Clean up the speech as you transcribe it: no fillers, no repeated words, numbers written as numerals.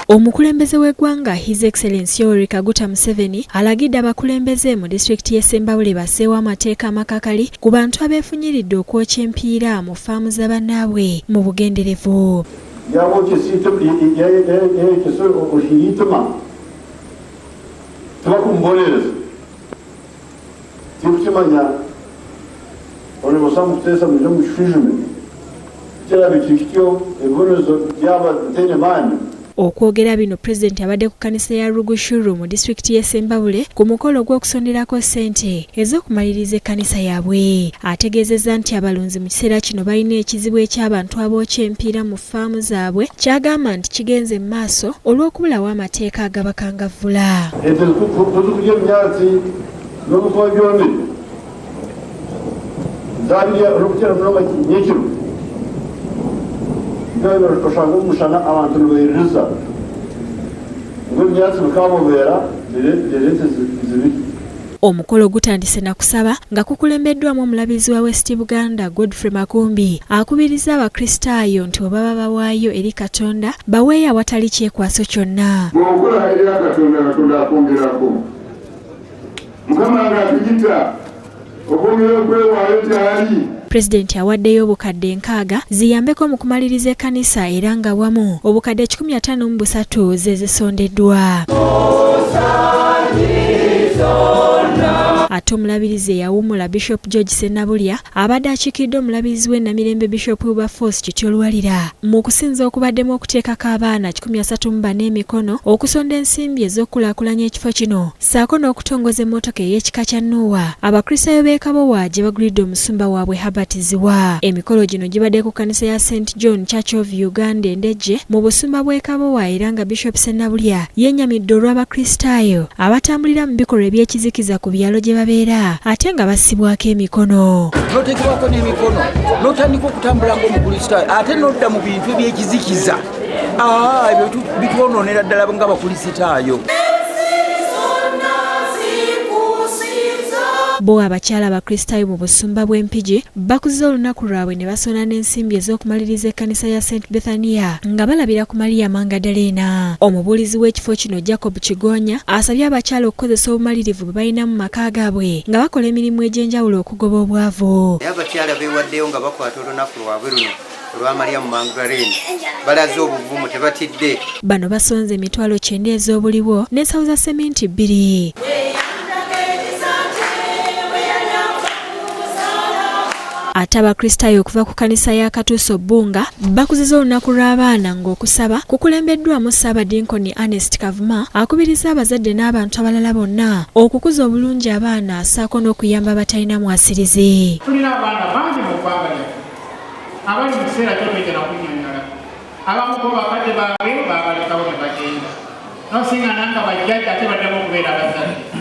Omukulembeze w'eggwanga His Excellency Yoweri Kaguta Museveni alagidde abakulembeze mu disitulikiti y'e Ssembabule basseewo amateeka amakakali ku bantu abeefunyiridde okwokya empiira mu ffaamu za bannaabwe mu bugenderevu. Tibakumubonereza tikukimanya orikubaasa kuteesa mwije mukishwijume kirabe kiri kityo ebibonerezo byaba bitaine maani. Okwogera bino pulezidenti abadde ku kkanisa ya Rugushuru mu disitulikiti y'e Ssembabule ku mukolo ogw'okusonderako ssente ez'okumaliriza ekkanisa yaabwe. Ategeezezza nti abalunzi mu kiseera kino balina ekizibu eky'abantu abookya empiira mu ffaamu zaabwe ky'agamba nti kigenze mu maaso olw'okubulawo amateeka agabakangavvula. Ente kuzikurya ebinyaatsi n'obukuba byomire zabirya orikukira munonga nyekiro oshanga omu mushana abantu nibaiririza ngu ebinyaatsi bikabobeera reero ente zibirya. Omukolo gutandise na kusaba nga kukulembeddwamu omulabirizi wa West Buganda Godfrey Makumbi akubiriza Abakristaayo nti bwe baba bawaayo eri Katonda baweeyo awatali kyekwaso kyonna. Bw'okola ebya Katonda, Katonda akwongerako. Mukama ng'atuyita okwongera okwewaayo gy'ali. Pulezidenti awaddeyo obukadde 60 ziyambeko mu kumaliriza ekkanisa era nga wamu obukadde 153 ze zisondeddwa. Ate omulabirizi eyawummula Bishop George Ssenabulya abadde akiikiridde omulabirizi w'e Namirembe Bishop Wilberforce Kityo Luwalira mu kusinza okubaddemu okuteekako abaana 134 emikono, okusonda ensimbi ez'okukulaakulanya ekifo kino ssaako n'okutongoza emmotoka ey'ekika kya Noah Abakristaayo b'e Kabowa gye bagulidde omusumba waabwe Herbert Zziwa. Emikolo gino gibadde ku kkanisa ya St John Church of Uganda e Ndejje mu busumba bw'e Kabowa era nga Bishop Ssenabulya yennyamidde olw'Abakristaayo abatambulira mu bikolwa eby'ekizikiza ku byalo gye babeera ate nga bassibwako emikono. N'oteekebwako n'emikono n'otandika okutambula ng'Omukristaayo ate n'odda mu bintu eby'ekizikiza. Ebyo bitwonoonera ddala ng'Abakristaayo. Bo abakyala Abakristaayo mu busumba bw'e Mpigi bakuze olunaku lwabwe ne basonda n'ensimbi ez'okumaliriza ekkanisa ya St Bethania nga balabira ku Maria Mangadalena. Omubuulizi w'ekifo kino Jacob Kigonya asabye abakyala okukozesa obumalirivu bwe balina mu maka gaabwe nga bakola emirimu egy'enjawulo okugoba obwavu. Naye abakyala beewaddeyo nga bakwata olunaku lwabwe luno olwa Maria Magdalene, balaze obuvumu, tebatidde. Bano basonze emitwalo 90 ez'obuliwo n'ensawo za seminti 2. Ate Abakristaayo okuva ku kkanisa ya Katuuso Bbunga bakuziza olunaku lw'abaana ng'okusaba kukulembeddwamu Ssaabadinkoni Ernest Kavuma akubiriza abazadde n'abantu abalala bonna okukuza obulungi abaana ssaako n'okuyamba abatalina mwasirizi. Tulina abaana bangi mu ggwanga lyaffe abali mu kiseera ky'okwetera kunnyonnyola. Abamu bo bakadde baabwe baabalekawo ne bagenda. N'osingana nga bajjajja ate baddamu okubeera abazadde.